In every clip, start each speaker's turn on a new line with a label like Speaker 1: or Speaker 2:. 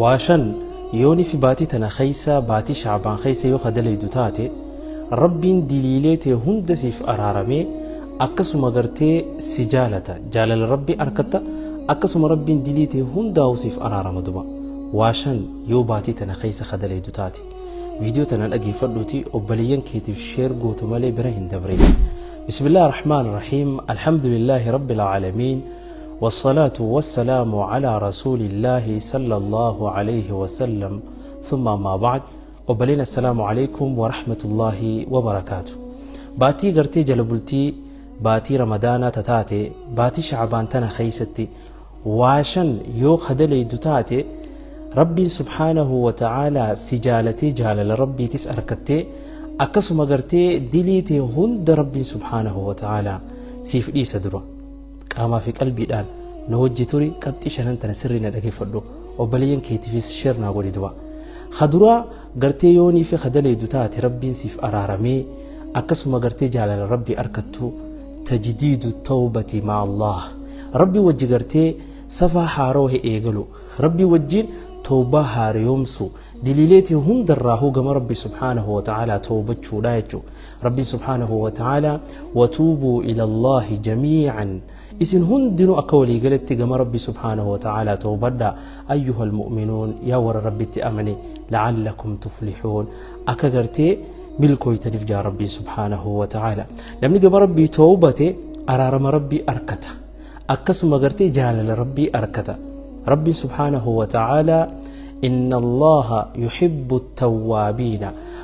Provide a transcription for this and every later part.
Speaker 1: Waa shan yoonifi baatii tana keessa, baatii Shacbaan keessa yoo ka dalaydu taate, Rabbiin diliilee tee hunda siif araaramee akkasuma gartee si jaalata, jaalala Rabbii arkatta, akkasuma Rabbiin dilii tee hundaa'u siif araarama duba. Waa shan yoo baatii tana keessa ka dalaydu taate. Viidiyoo tana dhageeffadhuuti obboleeyyan keetiif share gootu malee bira hin dabrin. Bismillah ar-Rahmaan ar-Rahiim. Alhamdulillahi Rabbil Aalamiin. والصلاة والسلام على رسول الله صلى الله عليه وسلم، ثم ما بعد. Obboleen, السلام عليكم ورحمة الله وبركاته. Baatii gartee jala bultii baatii Ramadaanaa tataate, baatii Shacbaan tana keeysatti waa shan yoo kadalaydu taate, Rabbiin سبحانه وتعالى si jaalatee, jaalala Rabbiitis arkattee, akkasuma gartee dilii tee hunda Rabbiin سبحانه وتعالى siif dhiisa. Dura qaamaa fi qalbiidhaan na wajji turi, qabxii shanan tana sirrii na dhageeffadhu, obboleeyyan keetiifis share naa godhi. Duba kaduraa gartee yoonii fi kadalaydu taate Rabbiin siif araaramee akkasuma gartee jaalala Rabbii arkattu, تجديد التوبة مع الله. Rabbii wajji gartee safaa haaroo eegalu, Rabbii wajjiin tawbaa haariyoomsu, diliileetii hundarraahuu gama Rabbi سبحانه وتعالى tawbachuudha jechuu. Rabbiin سبحانه وتعالى وتوبوا إلى الله جميعا, isin hundinuu akka waliigalatti gama Rabbi سبحانه وتعالى tawbadha, أيها المؤمنون, yaa warra Rabbitti amane, لعلكم تفلحون, akka gartee milkooytaniif jaa Rabbiin سبحانه وتعالى. Namni gama Rabbii tawbate araarama Rabbii arkata, akkasuma gartee jaalala Rabbii arkata. Rabbiin سبحانه وتعالى إن الله يحب التوابين.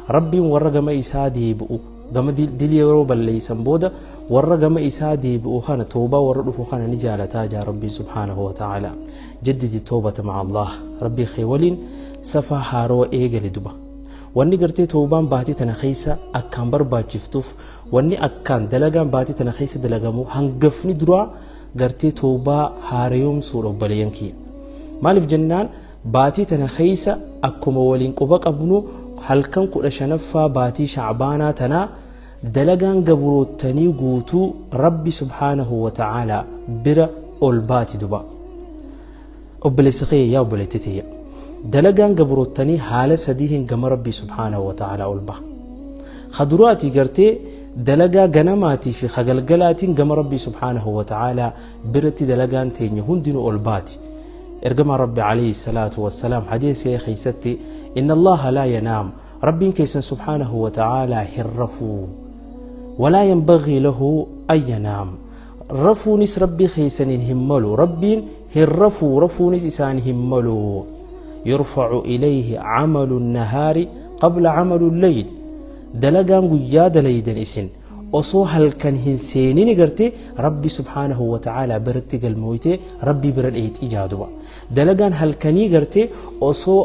Speaker 1: Rabbiin warra gama isaa deebi'u, gama dilii yeroo balleeysan booda warra gama isaa deebi'u kana, toobaa warra dhufu kana ni jaalataa jaa Rabbiin سبحانه وتعالى. جدد التوبة مع الله. Rabbii kee waliin safaa haaroo eegale. Duba wanni gartee toobaan baatii tana keessa akkaan barbaachiftuuf, wanni akkaan dalagaan baatii tana keessa dalagamu hangafni duraa gartee toobaa haarayoomsuudha, obboleeyyan kiyya. Maaliif jennaan, baatii tana keessa akkuma waliin quba qabnu halkan 15ffaa baatii Shacbaanaa tanaa dalagaan gabroottanii guutuu Rabbi سبحانه وتعالى bira ol baati. Duba obboleessa kiyya, yaa obboleettii tiyya, dalagaan gabroottanii haala sadiihin gama Rabbii سبحانه وتعالى ol baha. Kaduraatii gartee dalagaa ganamaatii fi kagalgalaatiin gama Rabbii سبحانه وتعالى biratti dalagaan teenya hundinuu ol baati. Ergamaa Rabbi عليه الصلاة والسلام hadiisa keeysatti إن الله لا ينام, Rabbiin keessan سبحانه وتعالى hin rafuu, ولا ينبغي له أن ينام, rafuunis Rabbii keeysaniin hin malu. Rabbiin hin rafuu, rafuunis isaan hin malu. يرفع إليه عمل النهار قبل عمل الليل. Dalagaan guyyaa dalaydan isin osoo halkan hin seenini gartee Rabbi سبحانه وتعالى biratti galmooyte, Rabbi bira dheeyxii jaaduba. Dalagaan halkanii gartee osoo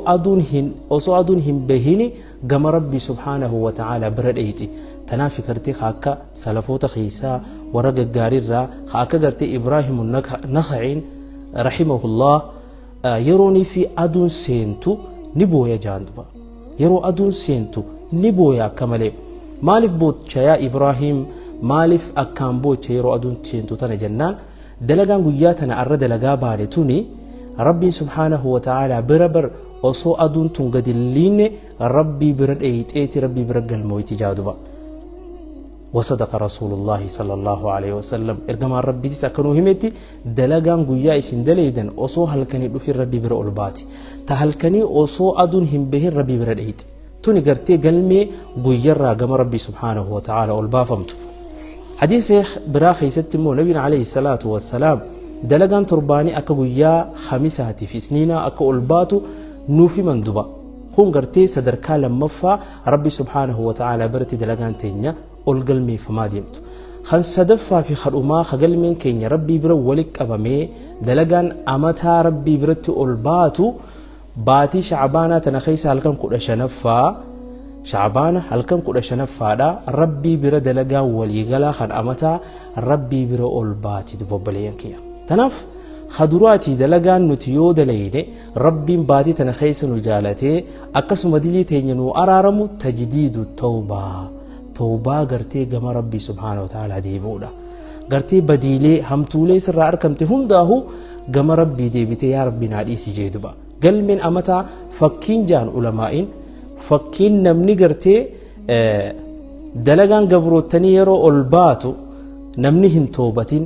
Speaker 1: aduun hin bahini gama Rabbi سبحانه وتعالى bira dheeyxi. Tanaaf gartee akka salafoota keessaa warra gaggaarirraa akka gartee Ibraahimu Nakaciin رحمه الله yeroonii fi aduun seentu ni booya jaanduba. Yeroo aduun seentu ni booya akka malee. Maaliif boocha yaa Ibraahim? Maaliif akkaan boocha yeroo aduun seentu tana jennaan, dalagaan guyyaa tana arra dalagaa baane tuni Rabbiin سبحانه وتعالى bira bar osoo aduun tun gadi liinne Rabbii bira dheeyxeeti, Rabbii bira galmooyti jaaduba. وصدق رسول الله صلى الله عليه وسلم. Ergamaan Rabbiitis akka nuu himetti dalagaan guyyaa isin dalaydan osoo halkanii dhufin Rabbii bira ol baati, ta halkanii osoo aduun hin bahin Rabbii bira dheeyti. Tuni gartee galmee guyyarraa gama Rabbii سبحانه وتعالى ol baafamtu. Hadiisa biraa keessatti immoo nabiin عليه الصلاة والسلام dalagaan torbaanii akka guyyaa khamisaatii fi isniinaa akka ol baatu nuuf himan. Duba kun gartee sadarkaa lammaffaa Rabbi سبحانه وتعالى biratti dalagaan teenya ol galmeeffamaa deemtu. Kan sadaffaa fi kadhumaa ka galmeen keenya Rabbii bira walitti qabamee dalagaan amataa Rabbii biratti ol baatu, baatii Shacbaanaa tana keessa halkan 15ffaa, Shacbaana halkan 15ffaadha, Rabbii bira dalagaan waliigalaa kan amataa Rabbii bira ol baati, obboleeyyan kiyya. Tanaaf kaduraatii dalagaan nuti yoo dalayne Rabbiin baatii tana keessa nu jaalatee akkasuma dilii teenya nu araaramu, تجديد التوبة, tawbaa gartee gama Rabbii سبحانه وتعالى deebi'uudha. Gartee badiilee hamtuulee sirraa argamte hundaahu gama Rabbii deebitee yaa Rabbi naa dhiisi jee duba. Galmeen amataa fakkiin jaan ulamaa'iin fakkiin namni gartee dalagaan gabroottanii yeroo ol baatu namni hin toobatin,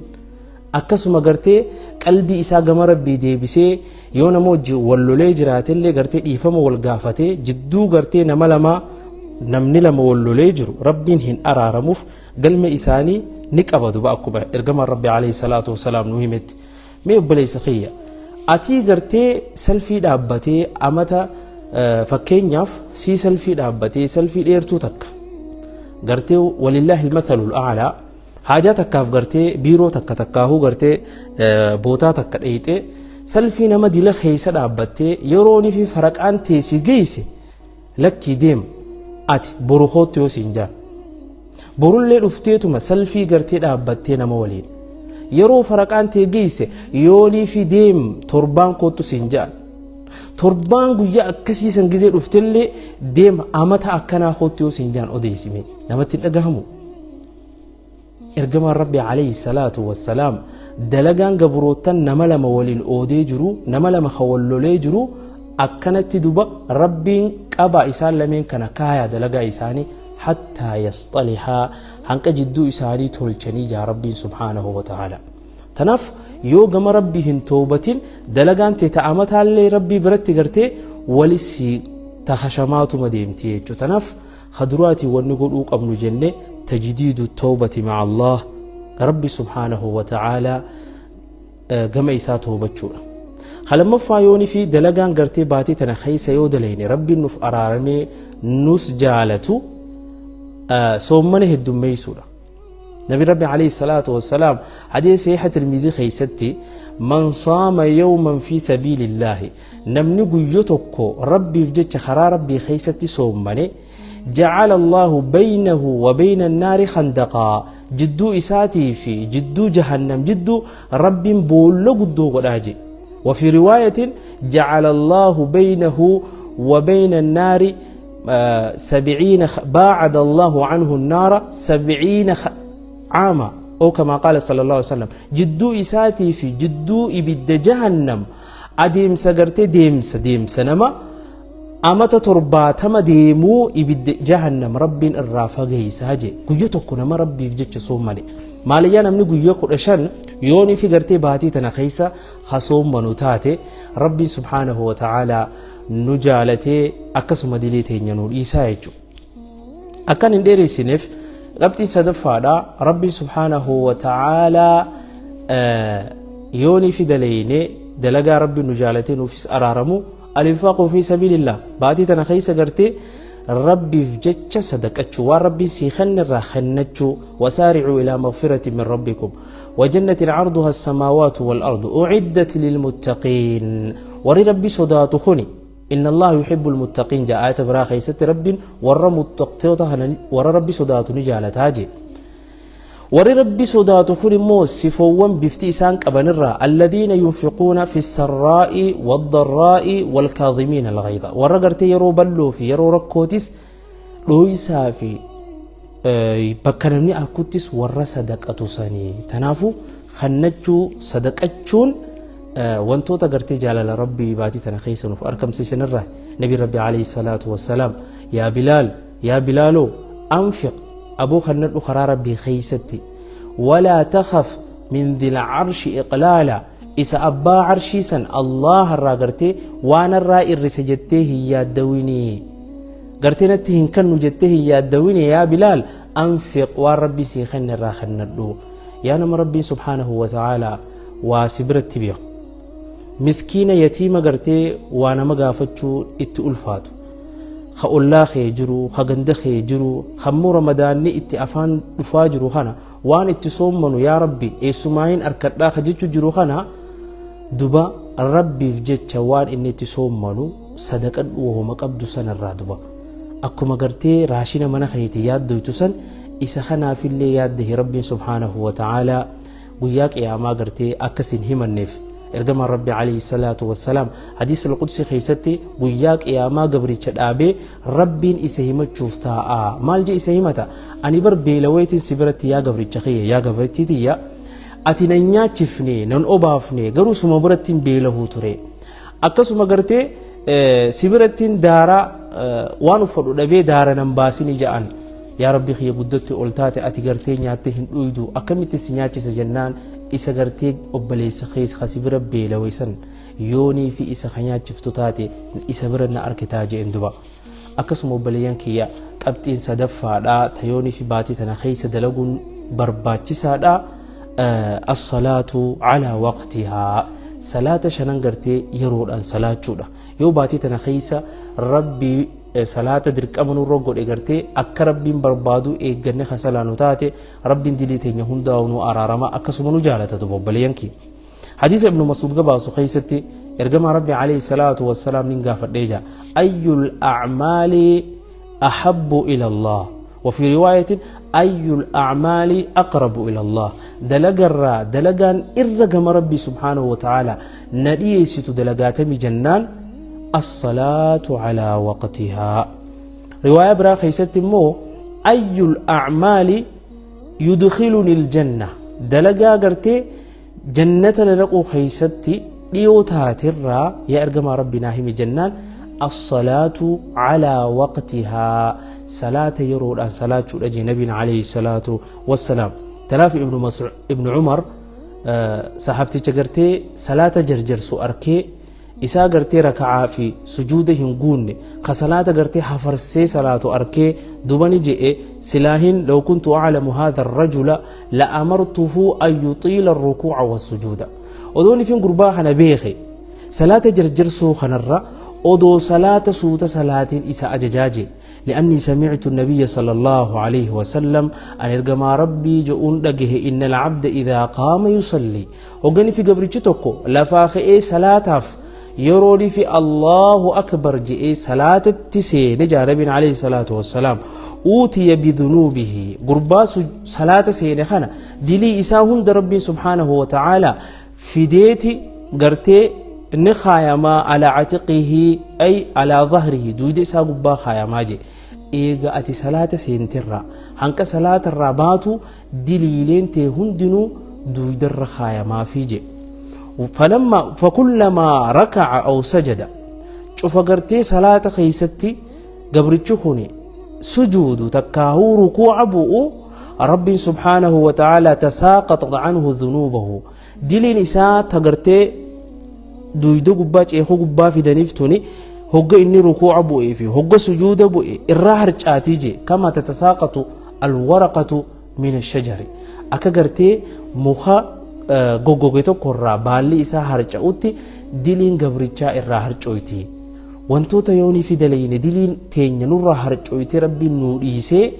Speaker 1: akkasuma gartee qalbii isaa gama Rabbii deebisee, yoo nama wajjin wal lolee jiraatellee gartee dhiifama wal gaafatee, jidduu gartee nama lamaa namni lama wal lolee jiru Rabbiin hin araaramuuf, galme isaanii ni qaba duba, akkuma ergamaan Rabbi alayhi salaatu wasalaam nu himetti. Mee obboleessa kiyya, atii gartee salfii dhaabbatee amata, fakkeenyaaf sii salfii dhaabbatee salfii dheertuu takka gartee, walillaahi almathalul a'laa, haajaa takkaaf gartee biiroo takka takkaahuu gartee bootaa takka dheeyxee salfii nama dila keessa dhaabbattee, yeroonii fi faraqaan teessi geeyse, lakkii deem ati boru koottu yoo siin jaan, borullee dhufteetuma salfii gartee dhaabbattee nama waliin, yeroo faraqaan tee geeyse yoonii fi deem torbaan koottu siin jaan, torbaan guyyaa akkasii san gizee dhuftellee deem amata akkanaa koottu yoo siin jaan, odeessime namatti hin dhagahamu. Ergamaan Rabbi alayhi salaatu wassalaam dalagaan gabroottan nama lama waliin oodee jiru, nama lama ka wal lolee jiru, akkanatti duba Rabbiin qabaa isaan lameen kana kaayaa dalagaa isaanii hattaa yasxalihaa, hanqa jidduu isaanii tolchanii jaa Rabbiin subhaanahu wa ta'ala. Tanaaf yoo gama Rabbii hin toobatin, dalagaan tee ta'amataallee Rabbii biratti gartee wali si takashamaatuma deemti jechuudha. Tanaaf kaduraatii wanni godhuu qabnu jenne tajdiidu tawbati ma'a Allah, Rabbi subhaanahu wa ta'ala gama isaa toobachuudha. Kalammaffaa yooni fi dalagaan gartee baatii tana keessa yoo dalayne Rabbiin nuuf araaramee nus jaalatu soommana heddummeessuudha. Nabi Rabbi alayhi salaatu wassalaam hadiisa sahiha Tirmidii keessatti, man saama yawman fi sabiilillaahi, namni guyyo tokko Rabbiif jecha karaa Rabbii keessatti soommane, jacala Allahu baynahu wa bayna annaari khandaqaa, jidduu isaatii fi jidduu jahannam jidduu Rabbiin boolla guddoo godhaa je. وفي رواية جعل الله بينه وبين النار 70، باعد الله عنه النار 70 عاما أو كما قال صلى الله عليه وسلم. jidduu isaatii fi jidduu ibidda jahannam adeemsa gartee deemsa nama amata 70 deemuu ibidda jahannam Rabbiin irraa fageessaa je, guyya tokko nama Rabbiif jecha soommane. Maaliyyaa namni guyya 15 yoonii fi gartee baatii tana keessa hasoommanu taate, Rabbiin subhaanahu wa ta'aalaa nu jaalatee akkasuma dilii teenya nu dhiisaa jechuudha. Akkan hin dheeressineef qabxii sadaffaadha. Rabbiin subhaanahu wa ta'aalaa yoonii fi daleeyne dalagaa Rabbiin nu jaalatee nuufis araaramu, alinfaaqu fi sabiilillah, baatii tana keessa gartee Rabbiif jecha sadaqachuu, waan Rabbiin sii kenne irraa kennachuu. Wasaaricuu ilaa magfirati min rabbikum وجنة عرضها السماوات والأرض أعدت للمتقين. وري ربي صداتو خني إن الله يحب المتقين جاء آية برا خيست رب ور متقتوتا ور ربي صداتو نجالتاجي. وري ربي صداتو خني مو سفوان بفتي إسان قبنرا الذين ينفقون في السراء والضراء والكاظمين الغيظ، ور غرتي يرو بلو في يرو ركوتس لويسا في bakka namni akkuttis warra sadaqatu sanii. Tanaafu kannachuu sadaqachuun wantoota gartee jaalala Rabbii baatii tana keessa nuuf argamsiisanirraa. Nabi Rabbi alayhi salaatu wassalaam, yaa Bilaal, yaa Bilaaloo, anfiq, aboo kannadhu karaa Rabbii keeysatti, walaa takhaf min dhil arshi iqlaala, isa abbaa arshii san Allah irraa gartee waan irraa irrise jettee hin yaaddawinii, gartee natti hin kennu jettee hin yaaddawini. Yaa Bilaal, anfiq, waan Rabbii sii kenne irraa kennadhu. Yaa nama Rabbiin subhaanahu wa ta'aalaa waa si biratti beeku, miskiina yatiima gartee waa nama gaafachuu itti ulfaatu, ka ollaa kee jiru, ka ganda kee jiru, kammoo Ramadaanni itti afaan dhufaa jiru kana waan itti soommanu yaa Rabbi eessumaa hin arkadhaa ka jechu jiru kana, duba Rabbiif jecha waan inni itti soommanu sadaqadhu wahuma qabdu sanarraa. Duba akkuma gartee raashina mana keetii yaaddoytu san isa kanaafillee yaaddahi. Rabbiin subhaanahu wa ta'aalaa guyyaa qiyaamaa gartee akkasin himanneef, ergamaan Rabbi alayhi salaatu wassalaam hadiisa alqudsi keessatti guyyaa qiyaamaa gabricha dhaabee Rabbiin isa himachuuf taa'a. Maal je isa himata? Ani bar beelaweetiin si biratti, yaa gabricha kiyya, yaa gabrittii tiyya, ati nan nyaachifne, nan obaafne, garuu suma biratti hin beelahuu ture. Akkasuma gartee si birattiin daaraa waan uffadhu dhabee daara nan baasini ja'an. Yaa Rabbi kiyya guddatti ol taate, ati gartee nyaattee hin dhuydu, akkamitti si nyaachisa jennaan, isa gartee obboleessa keessa ka si bira beelawe san yoonii fi isa ka nyaachiftu taate isa bira na arkitaa jeen duba. Akkasuma obboleeyyan kiyya, qabxiin sadaffaadha ta yoonii fi baatii tana keessa dalaguun barbaachisaadha, as-salaatu calaa waqtihaa, salaata shanan gartee yeroodhaan salaachuudha. Yoo baatii tana keessa Rabbi salaata dirqama nurra godhe gartee akka Rabbiin barbaadu eegganne ka salaanu taate, Rabbiin dilii teenya hundaa'u nu araarama, akkasuma nu jaalata duba obboleeyyan kiyya. Hadiisa Ibnu Mas'uud gabaasu keessatti ergamaa Rabbi alayhi salaatu wassalaam nin gaafadhee jaa, ayyul a'maali ahabbu ila Allah, وفي رواية أي الأعمال أقرب إلى الله، دلقرا دلقان إرقم ربي سبحانه وتعالى نديست دلقاتمي جنان، الصلاة على وقتها. رواية برا خيست مو أي الأعمال يدخلني الجنة، دلقا قرتي جنة لنقو خيستي dhiyoo yaa ergamaa Rabbi naa himi jennaan, الصلاة على وقتها، salaata yeroodhaan salaachuudha jee nabiin alayhi salaatu wassalaam. Tanaaf Ibnu Mas'ud, Ibnu Umar sahabticha gartee salaata jarjarsu arkee, isaa gartee raka'aa fi sujuuda hin guunne, ka salaata gartee hafarsee salaatu arkee dubani je'e, silaahin لو كنت أعلم هذا الرجل لأمرته أن يطيل الركوع والسجود, odoon ifin gurbaa kana beeke salaata jarjarsuu kanarra odoo salaata suuta salaatiin isa ajajaa jee, لأني سمعت النبي صلى الله عليه وسلم أن إرجما ربي جؤون دقه إن العبد إذا قام يصلي, وقني في قبر توكو لفاخ إيه صلاة يرولي في الله أكبر جئ صلاة التسي نجا نبي عليه الصلاة والسلام أوتي بذنوبه, قربا صلاة سين خنا دلي إساهن ربي سبحانه وتعالى فديتي قرتي نخايما على عاتقه أي على ظهره, دويد إسا قبا خايما جي. Eega ati salaata seentirraa hanqa salaata irraa baatu diliileen tee hundinuu duudarra kaayamaafii je. فلما فكلما ركع أو سجد, cufa gartee salaata keeysatti gabrichi kuni sujuudu takkaahuu rukuuca bu'u, Rabbiin سبحانه وتعالى تساقط عنه ذنوبه, diliin isaa tagartee duyda gubbaa ceekuu gubbaa fidaniif tuni hogga inni rukuuca bu'ee fi hogga sujuuda bu'e irraa harcaatii je, كما تتساقط الورقة من الشجر, akka gartee muka goggoge tokko irraa baalli isaa harca'utti diliin gabrichaa irraa harcoyti. Wantoota yoonii fi dalayne diliin teenya nurraa harcoyte Rabbiin nuu dhiisee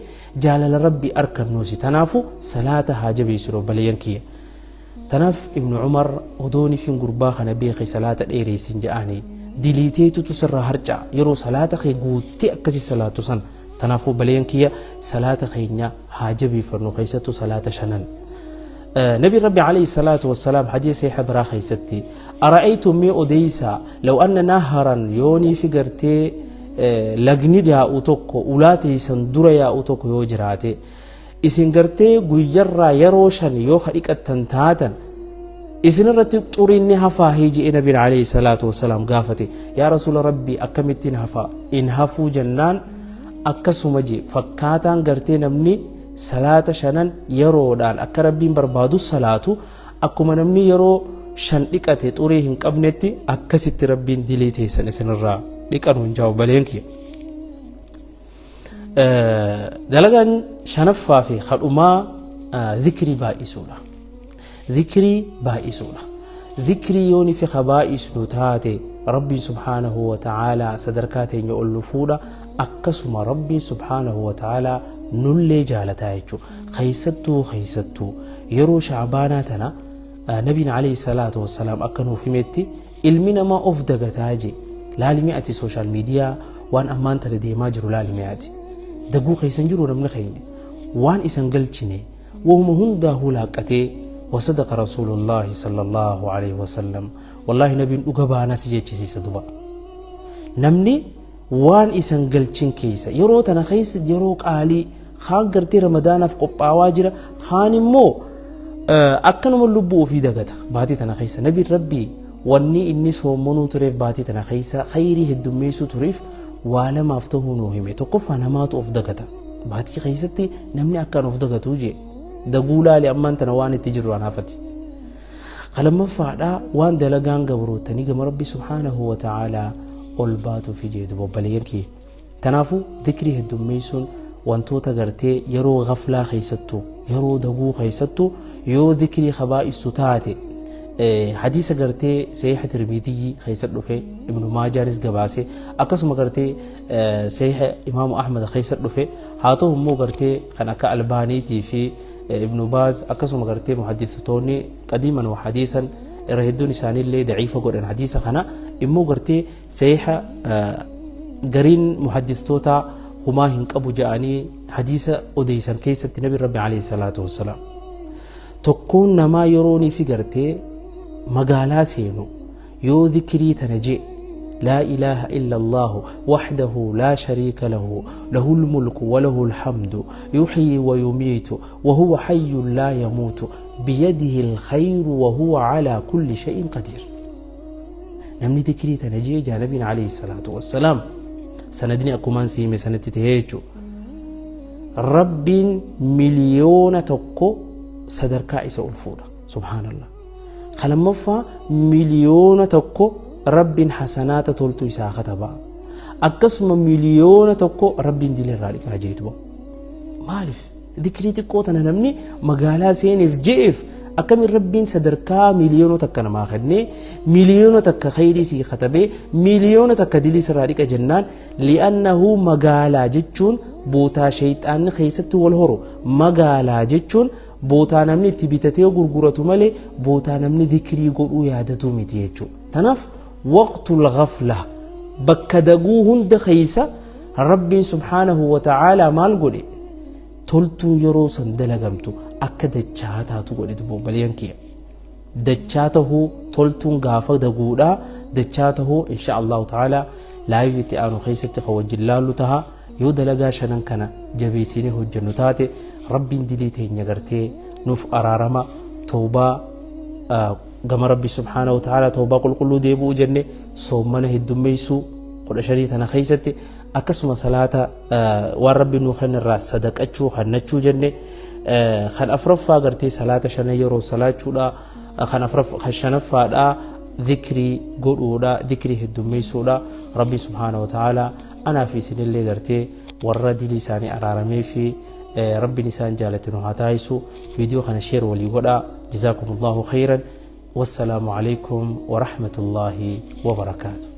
Speaker 1: jaalala Rabbi arkannuusi. Tanaafu salaata haa jabeessu, obboleeyyan kiyya. Tanaaf Ibnu Cumar odooni fin gurbaa kana beeke salaata dheereessin ja'anii, diliiteetutu sirraa harca'a yeroo salaata kee guuttee akkasi salaatu san. Tanaafuu obboleeyyan kiyya, salaata keenya haa jabeeffannu, keessattuu salaata shanan. نبي ربي عليه الصلاة والسلام حديث صحيح برا خيستي أرأيتم مي أديسا لو أن نهرا, يوني في قرتي lagni yaa'u tokko ulaatii san dura yaa'u tokko yoo jiraate, isin gartee guyyarraa yeroo shan yoo ka dhiqattan taatan, isin irratti xuriin ni hafaa ji'e nabiin alayhi salaatu wasalaam gaafate. Yaa Rasuula Rabbii, akkamittiin hafaa? In hafuu jennaan, akkasuma je fakkaataan gartee namni salaata shanan yeroodhaan akka Rabbiin barbaadu salaatu akkuma namni yeroo shan dhiqate xurii hin qabnetti akkasitti Rabbiin dilii teessan isinirraa dhiqanu hin jaa'u baleen kiyya. Dalagaan shanaffaa fi kadhumaa dhikrii baay'isuudha. Dhikrii baay'isuudha. Dhikrii yooni fi baay'isnu taate Rabbiin سبحانه وتعالى sadarkaa teenya ol nu fuudha, akkasuma Rabbiin سبحانه وتعالى nullee jaalataa jechuudha. Keessattuu yeroo Shacbaanaa tana nabiin عليه الصلاة والسلام akka nuuf himetti ilmi namaa of dagataa je. Laalimi ati social media waan ammaan tana deemaa jiru, laalimi ati daguu keessan jiru, namni keenya waan isan galchine wahuma hundaahuu laaqqatee. وصدق رسول الله صلى الله عليه وسلم, والله nabiin dhuga baanaa si jechisiisa duba. Namni waan isan galchin keessa yeroo tana keessa yeroo qaalii kaan gartee Ramadaanaaf qophaawaa jira, kaan immoo akkanuma lubbuu ofii dagata. Baatii tana keessa nabiin Rabbii Wanni inni soommanuu tureef baatii tana keessa khayrii heddummeessuu tureef waa lamaaf tahuu nuu hime. Tokkoffaa, namaatu of dagata. Baatii keessatti namni akkaan of dagatuu jee. Daguu laali, ammaan tana waan itti jirru anaafati. Kalammaffaadha, waan dalagaan gabrootanii gama Rabbi subhaanahu wa ta'aalaa ol baatuufi jee duba obboleeyyan kiyya. Kanaafuu dhikrii heddummeessuun wantoota gartee yeroo gaflaa keessattuu, yeroo daguu keessattuu yoo dhikrii kabaa'istu taate, hadiisa gartee Sahiha Tirmidiyyi keessa dhufe, Ibnu Maajaanis gabaase, akkasuma gartee Sahiha Imaamu Ahmad keessa dhufe, haa ta'u immoo gartee kan akka Albaaniitii fi Ibnu Baaz, akkasuma gartee muhaddisitoonni qadiiman wa hadiisan irra hedduun isaaniillee daciifa godhan. Hadiisa kana immoo gartee sahiha gariin muhaddistoota humaa hin qabu jedhanii hadiisa odeeysan keessatti, Nabi Rabbi alayhi salaatu wassalaam tokkoon namaa yeroonii fi gartee magaalaa seenu yoo dhikrii tana jee, "Laa ilaaha illa Allahu wahdahu laa shariika lahu, lahul mulku wa lahul hamdu, yuhyi wa yumiitu wa huwa hayyun laa yamuutu, biyadihi alkhayru wa huwa alaa kulli shay'in qadiir." Namni dhikrii tana jee, jaa Nabiin alayhi salaatu wassalaam, sanadni akkumaan si hime sanatti tahee jechuudha. Rabbiin 1,000,000 sadarkaa isa ol fuudha. Subhaanallah. Kalammaffaa, 1,000,000 Rabbiin hasanaata toltu isaa katabaa. Akkasuma 1,000,000 Rabbiin dila irraa dhiqaa jeetu. Maaliif? Dikrii xiqqoo tana namni magaalaa seeneef je'eef akkamiin Rabbiin sadarkaa 1,000,000 namaa kennee, 1,000,000 khayrii sii katabee, 1,000,000 dilii sirraa dhiqa jennaan, li'annahu magaalaa jechuun bootaa shayxaanni keessatti wal horu, magaalaa jechuun bootaa namni itti bitatee gurguratu malee bootaa namni dikrii godhuu yaadatuu miti jechuudha. Tanaaf waqtul ghafla, bakka daguu hunda keessa Rabbiin subhaanahu wa ta'aalaa maal godhe? Toltuun yeroo san dalagamtu akka dachaa taatu godhe. Dubbo obboleeyyan kiyya. Dachaa tahuu toltuun gaafa daguudha dachaa tahuu, insha Allahu ta'aalaa live itti aanu keessatti kan wajjin laallu taha. Yoo dalagaa shanan kana jabeessinee hojjennu taate, Rabbiin dilii teenya gartee nuuf araarama. Tawbaa gama Rabbi subhaanahu wa ta'aalaa tawbaa qulqulluu deebi'uu jenne, soommana heddummeessuu 15 tana keessatti, akkasuma salaata, waan Rabbi nuu kennirraa sadaqachuu kannachuu jenne. Kan afuraffaa gartee salaata shanan yeroo salaachuudha. Kan afuraff kan shanaffaadha dhikrii godhuudha, dhikrii heddummeessuudha. Rabbi subhaanahu wa ta'aalaa anaa fi isinillee gartee warra dilii isaanii araaramee fi Rabbiin isaan jaalate nu haa taasisu. Viidiyoo kana share walii godhaa. Jazaakumullahu khayran. Wassalaamu alaikum warahmatullaahi wabarakaatu.